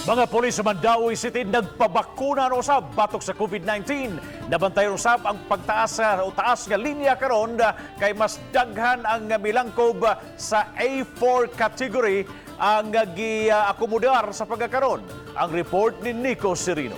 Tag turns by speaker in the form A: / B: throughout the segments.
A: Mga pulis sa Mandaue City nagpabakuna na usab batok sa COVID-19. Nabantay usab ang pagtaas sa o taas nga linya karon kay mas daghan ang milangkob sa A4 category ang gi-akomodar sa pagkakaron. Ang report ni Nico Serino.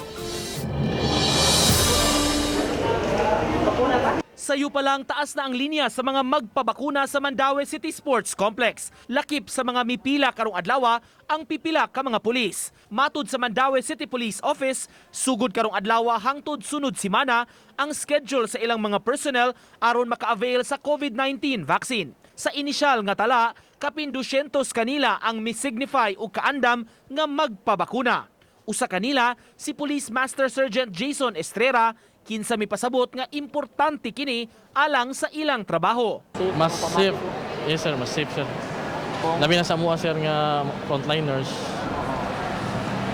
B: Sayo pa lang, taas na ang linya sa mga magpabakuna sa Mandaue City Sports Complex. Lakip sa mga mipila karong adlaw ang pipila ka mga pulis. Matud sa Mandaue City Police Office, sugod karong adlaw hangtod sunod simana ang schedule sa ilang mga personnel aron maka-avail sa COVID-19 vaccine. Sa inisyal nga tala, kapin 200 kanila ang misignify og kaandam nga magpabakuna. Usa kanila si Police Master Sergeant Jason Estrera, kinsa mipasabot nga importante kini alang sa ilang trabaho.
C: Mas safe. Yes sir, mas safe, sir. Labi na sa mua, sir, nga frontliners.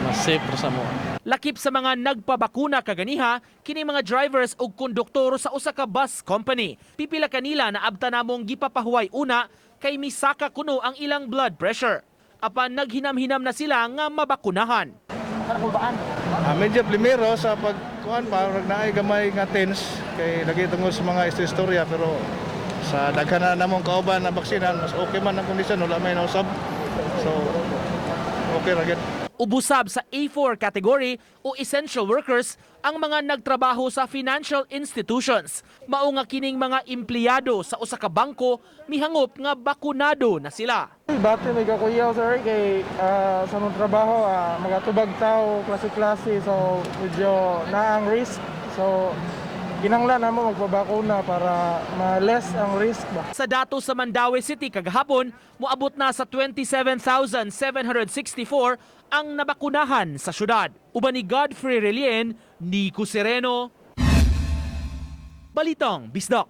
C: Mas safe ra sa mua.
B: Lakip sa mga nagpabakuna kaganiha kini mga drivers ug konduktor sa usa ka bus company. Pipila kanila na abta namong gipapahuway una kay misaka kuno ang ilang blood pressure. Apan naghinam-hinam na sila nga mabakunahan.
D: Medyo primero sa pagkuan pa, rag naay gamay nga tense kay lagi tungod sa mga istorya, pero sa daghan na namong kauban na baksinan, mas okay man ang kondisyon, wala may nausab. So okay ra gyud.
B: Ubusab sa A4 category o essential workers ang mga nagtrabaho sa financial institutions. Mao nga kining mga empleyado sa usa ka bangko mihangop nga bakunado na sila.
E: Bate may kakuyaw, sir, kay sa mong trabaho magatubag tao klase-klase, so medyo naa ang risk, so kinanglan na mo magpabakuna para ma-less ang risk ba.
B: Sa datos sa Mandaue City kagahapon, moabot na sa 27,764 ang nabakunahan sa syudad. Uban ni Godfrey Relien, Nico Sereno, Balitang Bisdak.